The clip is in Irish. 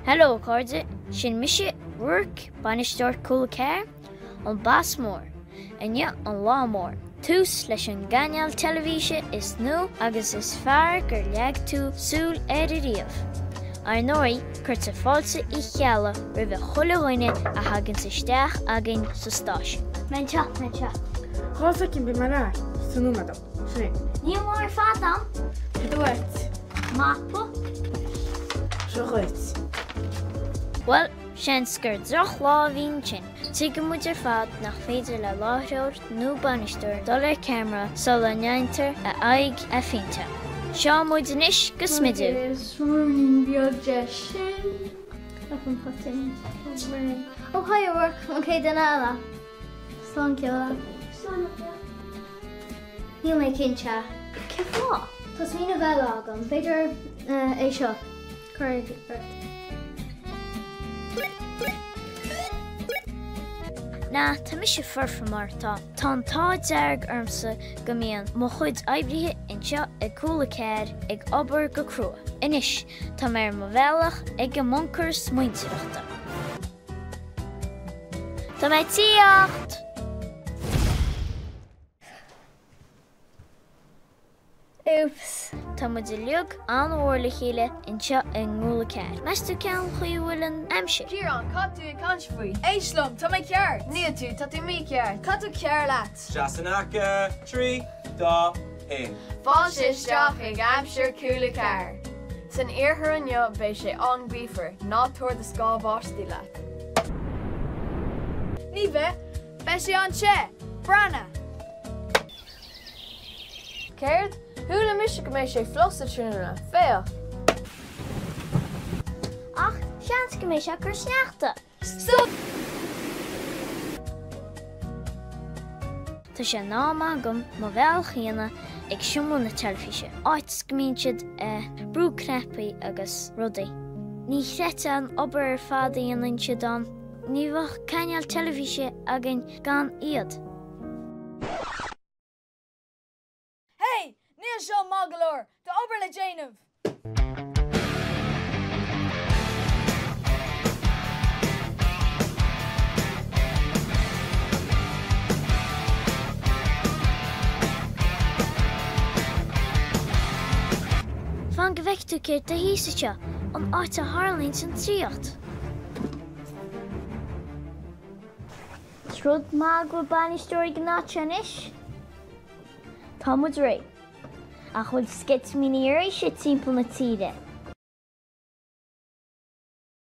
Hello a chairde, sin mise Ruairc, bainisteoir Cúla 4, an Boss Mór. Inniu an lá mór, tús leis an gcainéal teilifíse is nua agus is fearr gur leag tú súil air ariamh. Ar ndóigh, cuirtear fáilte Uí Cheallaigh roimhe chuile dhuine a thaganns isteach againn sa stáisiún. Mé anseo, mé anseo. 2 soicind, beidh mé ar ais sa nóiméad. Sin é. Níl mórán fada ann. Cad uait? Mapa. Seo dhuit. Bhuel, seans gur drochlá a bhí ansin. Tuigeann muid ar fad nach féidir le láithreoir nó bainisteoir dul ar ceamara sula ndéantar a aghaidh a phéinteáil. Seo muid anois go smideadh. Agus ruainnín beag de sin. Ceapaim poitín. Ó, haigh a Ruairc, an chéad duine eile. Slán Ceola. Slán Níl mé cinnte. Cén fáth? Tá smaoineamh eile agam. B'fhéidir é seo. Cuir é ort. Na, tá mise foirfe mar atá. Tá an t-ádh dearg ormsa go mbíonn mo chuid oibrithe anseo ag Cúla 4 ag obair go crua. Anois, tá mé ar mo bhealach ag an mbuncar smaointeoireachta. Tá mé ag tíocht! Oops! Tá muid uilig an-mhór le chéile anseo i gCúla 4. Meas tú cén chaoi a bhfuil an aimsir? Ciarán, cad tú ag caint faoi? Éist liom, tá mé ceart! Níl tú, tá tú mícheart. Cad tá cearr leat? Seas in aice, 3, 2, 1. Fáilte isteach ag aimsir Cúla 4. San iarthar inniu beidh sé an-ghaofar, ná tabhair do scáth báistí leat. Ní bheidh, beidh sé an-te! Breathnaigh! Céard? Chuala mise go mbeidh sé fliuch sa tráthnóna. Féach! Ach seans go mbeidh sé ag cur sneachta! Stop! Tá sé in am agam mo bhealach a dhéanamh ag seomra na teilifíse, áit go mbíonn siad ag brú cnaipí agus rudaí. Ní chreidfeá an obair ar fad a dhéanann siad ann. Ní bheadh cainéal teilifíse againn gan iad. Hey! Níl seo maith go leor! Tá obair le déanamh! Fan go bhfeicfidh tú céard tá thíos anseo, an áit a tharlaíonn an draíocht. Is rud maith go bhfuil bainisteoir ag an áit seo anois. Tá muid réidh. Ach bhfuil sceitimíní oraibhse timpeall na tíre?